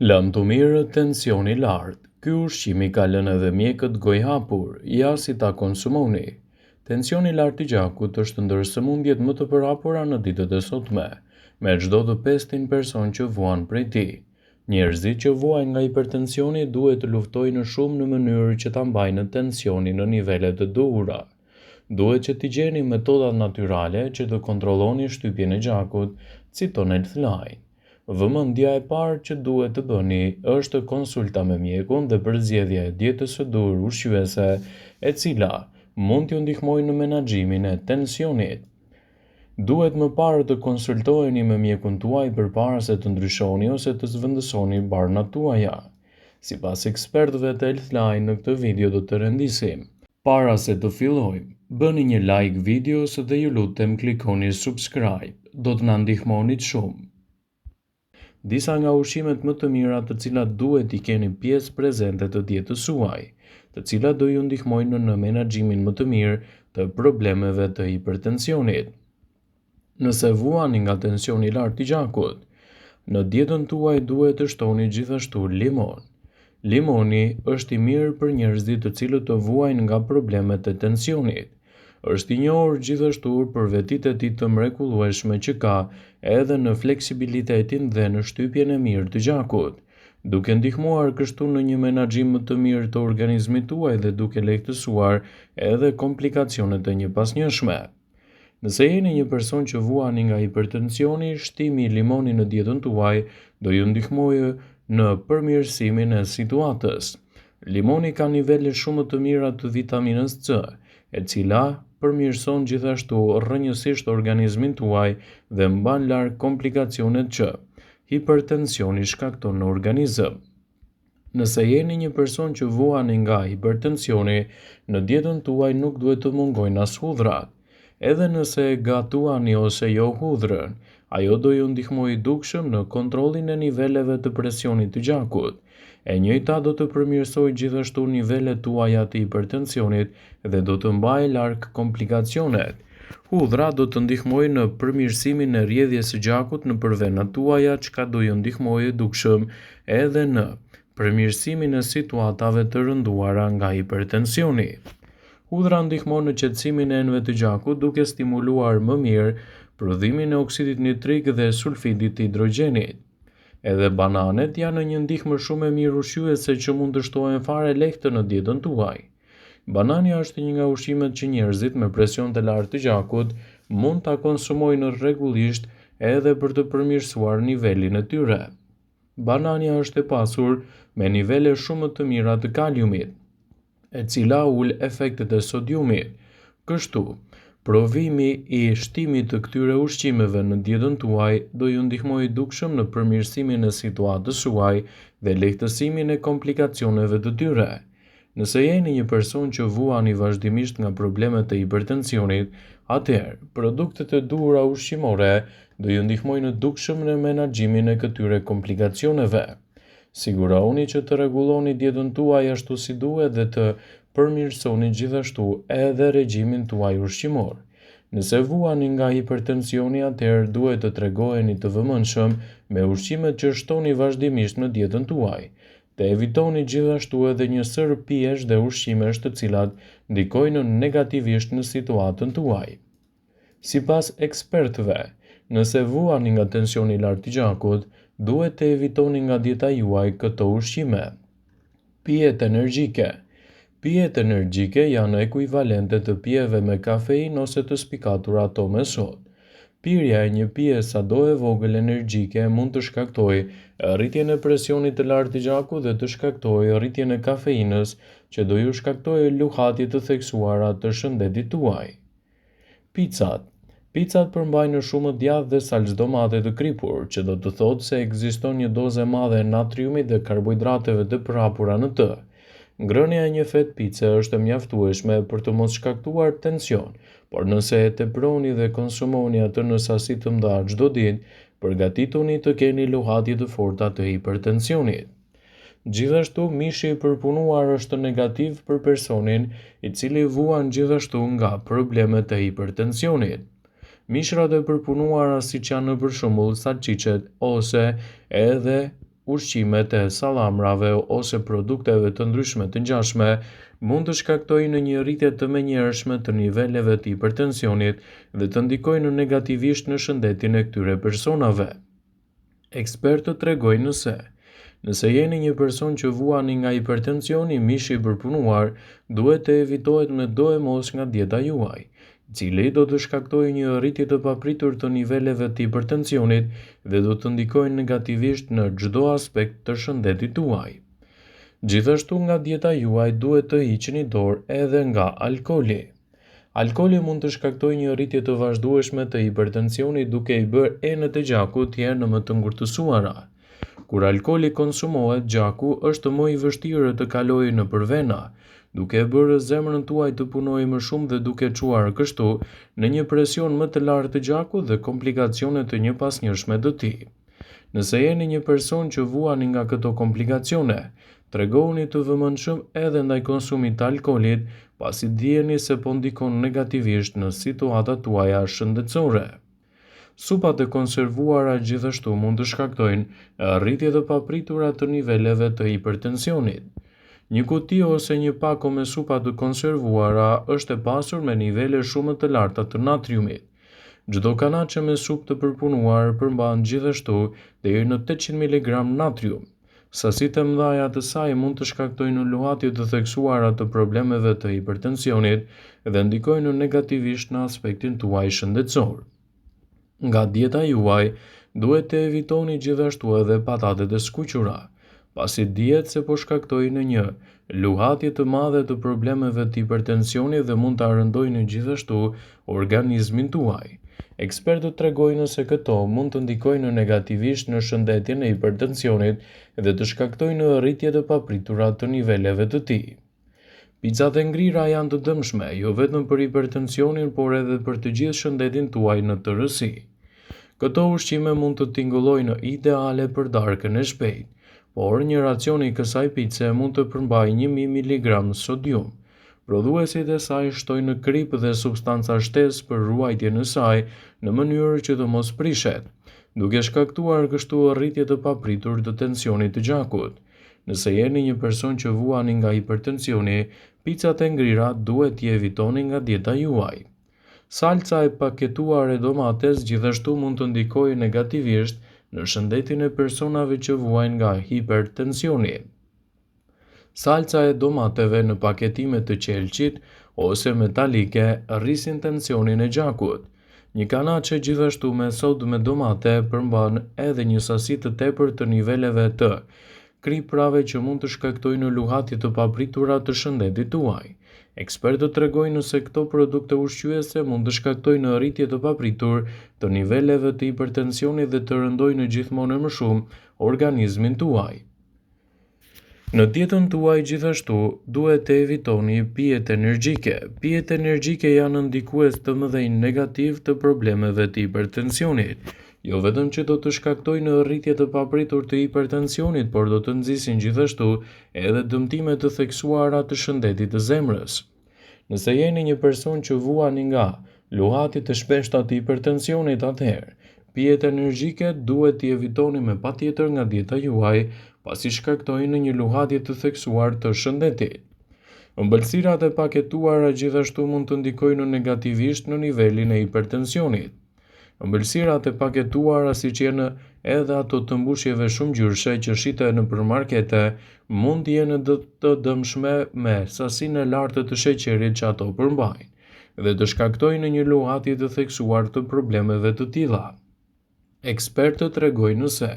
Lamtumirë tensioni i lartë, ky ushqim i ka lënë edhe mjekët gojëhapur, ja si ta konsumoni. Tensioni i lartë i gjakut është ndër sëmundjet më të përhapura në ditët e sotme, me çdo të pestin person që vuan prej tij. Njerëzit që vuajnë nga hipertensioni duhet të luftojnë shumë në mënyrë që ta mbajnë tensionin në nivele të duhura. Duhet që t'i gjeni metodat natyrale që të kontrolloni shtypjen e gjakut, citon Healthline. Vëmendja e parë që duhet të bëni është konsulta me mjekun dhe përzgjedhja e dietës së duhur ushqyese, e cila mund t'ju ndihmojë në menaxhimin e tensionit. Duhet më parë të konsultoheni me mjekun tuaj përpara se të ndryshoni ose të zëvendësoni barnat tuaja. Sipas ekspertëve të Healthline në këtë video do të rendisim. Para se të fillojmë, bëni një like videos dhe ju lutem klikoni subscribe, do të na ndihmonit shumë. Disa nga ushqimet më të mira të cilat duhet t'i keni pjesë prezente të dietës suaj, të cilat do ju ndihmojnë në menaxhimin më të mirë të problemeve të hipertensionit. Nëse vuani nga tensioni i lartë i gjakut, në dietën tuaj duhet të shtoni gjithashtu limon. Limoni është i mirë për njerëzit të cilët të vuajnë nga problemet e tensionit. Është i njohur gjithashtu për vetitë e tij të mrekullueshme që ka edhe në fleksibilitetin dhe në shtypjen e mirë të gjakut, duke ndihmuar kështu në një menaxhim më të mirë të organizmit tuaj dhe duke lehtësuar edhe komplikacionet e njëpasnjëshme. Nëse jeni një person që vuani nga hipertensioni, shtimi i limonit në dietën tuaj do ju ndihmojë në përmirësimin e situatës. Limoni ka nivele shumë të mira të vitaminës C, e cila përmirëson gjithashtu rrënjësisht organizmin tuaj dhe mban larg komplikacionet që hipertensioni shkakton në organizëm. Nëse jeni një person që vuani nga hipertensioni, në dietën tuaj nuk duhet të mungojnë as hudhrat. Edhe nëse e gatuani ose jo hudhrën, ajo do ju ndihmojë dukshëm në kontrollin e niveleve të presionit të gjakut. E njëjta do të përmirësojë gjithashtu nivelet tuaja të hipertensionit dhe do të mbajë larg komplikacionet. Hudhra do të ndihmojë në përmirësimin e rrjedhjes së gjakut nëpër venat tuaja, çka do ju ndihmojë dukshëm edhe në përmirësimin e situatave të rënduara nga hipertensioni. Hudhra ndihmon në qetësimin e enëve të gjakut duke stimuluar më mirë prodhimin e oksidit nitrik dhe sulfidit të hidrogjenit. Edhe bananet janë një ndihmë shumë e mirë ushqyese që mund të shtohen fare lehtë në dietën tuaj. Banania është një nga ushqimet që njerëzit me presion të lartë të gjakut mund ta konsumojnë rregullisht edhe për të përmirësuar nivelin e tyre. Banania është e pasur me nivele shumë të mira të kaliumit, e cila ul efektet e sodiumit. Kështu, provimi i shtimit të këtyre ushqimeve në dietën tuaj do ju ndihmojë dukshëm në përmirësimin e situatës suaj dhe lehtësimin e komplikacioneve të tyre. Nëse jeni një person që vuani vazhdimisht nga problemet e hipertensionit, atëherë produktet e duhura ushqimore do ju ndihmojnë dukshëm në menaxhimin e këtyre komplikacioneve. Sigurohuni që të rregulloni dietën tuaj ashtu si duhet dhe të përmirësoni gjithashtu edhe regjimin tuaj ushqimor. Nëse vuani nga hipertensioni atëherë duhet të tregoheni të vëmendshëm me ushqimet që shtoni vazhdimisht në dietën tuaj. Të evitoni gjithashtu edhe një sërë pijesh dhe ushqimesh të cilat ndikojnë negativisht në situatën tuaj. Sipas ekspertëve, nëse vuani nga tensioni i lartë i gjakut, duhet të evitoni nga dieta juaj këto ushqime. Pijet energjike. Pijet energjike janë ekuivalente të pijeve me kafeinë ose të spikatura ato me sodë. Pirja e një pije sado e vogël energjike mund të shkaktojë rritjen e presionit të lartë të gjakut dhe të shkaktojë rritjen e kafeinës që do ju shkaktojë luhatje të theksuara të shëndetit tuaj. Picat. Picat përmbajnë shumë djathë dhe salcë domate të kripur, që do të thotë se ekziston një dozë e madhe e natriumit dhe karbohidrateve të përhapura në të. Ngrënia e një fetë pice është e mjaftueshme për të mos shkaktuar tension, por nëse e teproni dhe konsumoni atë në sasi të mëdha çdo ditë, përgatituni të keni luhatje të forta të hipertensionit. Gjithashtu, mishi i përpunuar është negativ për personin i cili vuan gjithashtu nga problemet e hipertensionit. Mishrat e përpunuara siç janë për shembull salçiçet ose edhe ushqimet e sallamrave ose produkteve të ndryshme të ngjashme mund të shkaktojnë një rritje të menjëhershme të niveleve të hipertensionit dhe të ndikojnë negativisht në shëndetin e këtyre personave. Ekspertët tregojnë se, nëse jeni një person që vuani nga hipertensioni, mishi i përpunuar duhet të evitohet me doemos nga dieta juaj, i cili do të shkaktojë një rritje të papritur të niveleve të hipertensionit dhe do të ndikojë negativisht në çdo aspekt të shëndetit tuaj. Gjithashtu nga dieta juaj duhet të hiqni dorë edhe nga alkooli. Alkooli mund të shkaktojë një rritje të vazhdueshme të hipertensionit duke i bërë enët e gjakut të jenë më të ngurtësuara. Kur alkooli konsumohet, gjaku është më i vështirë të kalojë nëpër vena, duke e bërë zemrën tuaj të punojë më shumë dhe duke çuar kështu në një presion më të lartë të gjakut dhe komplikacione të njëpasnjëshme të tij. Nëse jeni një person që vuani nga këto komplikacione, tregohuni të vëmendshëm edhe ndaj konsumit të alkoolit, pasi dijeni se po ndikon negativisht në situatat tuaja shëndetësore. Supat e konservuara gjithashtu mund të shkaktojnë rritje të papritura të niveleve të hipertensionit. Një kuti ose një pako me supa të konservuara është e pasur me nivele shumë të larta të natriumit. Çdo kanaçe me supë të përpunuar përmban gjithashtu deri në 800 miligram natrium. Sasitë e mëdha të saj mund të shkaktojnë luhatje të theksuara të problemeve të hipertensionit dhe ndikojnë negativisht në aspektin tuaj shëndetësor. Nga dieta juaj duhet të evitoni gjithashtu edhe patatet e skuqura, pasi dihet se po shkaktojnë një luhatje të madhe të problemeve të hipertensionit dhe mund ta rëndojnë gjithashtu organizmin tuaj. Ekspertët tregojnë se këto mund të ndikojnë negativisht në shëndetin e hipertensionit dhe të shkaktojnë rritje të papritura të niveleve të tij. Picat e ngrira janë të dëmshme, jo vetëm për hipertensionin, por edhe për të gjithë shëndetin tuaj në tërësi. Këto ushqime mund të tingëllojnë ideale për darkën e shpejtë, por një racion i kësaj pice mund të përmbajë 1000 mg sodium. Prodhuesit e saj shtojnë kripë dhe substanca shtesë për ruajtjen e saj në mënyrë që të mos prishet, duke shkaktuar kështu rritje të papritur të tensionit të gjakut. Nëse jeni një person që vuani nga hipertensioni, picat e ngrira duhet t'i evitoni nga dieta juaj. Salca e paketuar e domates gjithashtu mund të ndikojë negativisht në shëndetin e personave që vuajnë nga hipertensioni. Salca e domateve në paketime të qelqit ose metalike rrisin tensionin e gjakut. Një kanaçe gjithashtu me sodë me domate përmban edhe një sasi të tepërt të niveleve të kripërave që mund të shkaktojnë luhatje të papritura të shëndetit tuaj. Ekspertët tregojnë se këto produkte ushqyese mund të shkaktojnë rritje të papritur të niveleve të hipertensionit dhe të rëndojnë gjithmonë e më shumë organizmin tuaj. Në dietën tuaj gjithashtu duhet të evitoni pijet energjike. Pijet energjike janë ndikues të mëdhenj negativ të problemeve të hipertensionit. Jo vetëm që do të shkaktojnë rritje të papritur të hipertensionit, por do të nxisin gjithashtu edhe dëmtime të theksuara të shëndetit të zemrës. Nëse jeni një person që vuani nga luhatje të shpeshta të hipertensionit atëherë, pijet energjike duhet t'i evitoni me patjetër nga dieta juaj, pasi shkaktojnë një luhatje të theksuar të shëndetit. Ëmbëlsirat e paketuara gjithashtu mund të ndikojnë negativisht në nivelin e hipertensionit. Ëmbëlsirat e paketuara siç janë edhe ato të mbushjeve shumëngjyrëshe që shiten nëpër markete, mund të jenë të dëmshme me sasinë e lartë të sheqerit që ato përmbajnë dhe të shkaktojnë një luhatje të theksuar të problemeve të tilla. Ekspertët tregojnë se,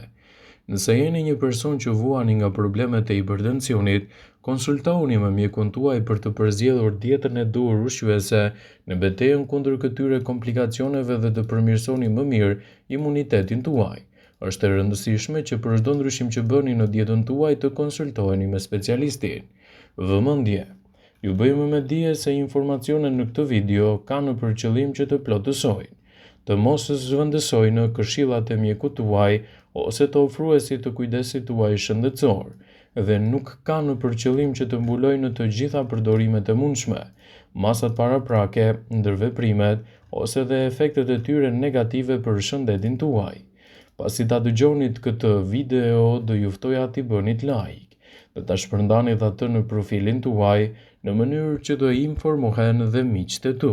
nëse jeni një person që vuani nga problemet e hipertensionit, konsultohuni me mjekun tuaj për të përzgjedhur dietën e duhur ushqyese në betejën kundër këtyre komplikacioneve dhe të përmirësoni më mirë imunitetin tuaj. Është e rëndësishme që për çdo ndryshim që bëni në dietën tuaj të konsultoheni me specialistin. Vëmendje! Ju bëjmë me dije se informacionet në këtë video kanë për qëllim që të plotësojnë, të mos zëvendësojnë këshillat e mjekut tuaj ose të ofruesit të kujdesit tuaj shëndetësor dhe nuk kanë për qëllim që të mbulojnë të gjitha përdorimet e mundshme, masat paraprake, ndërveprimet ose dhe efektet e tyre negative për shëndetin tuaj. Pasi ta dëgjonit këtë video, do ju ftoja t'i bënit like dhe ta shpërndanit atë në profilin tuaj në mënyrë që të informohen dhe miqtë e tu.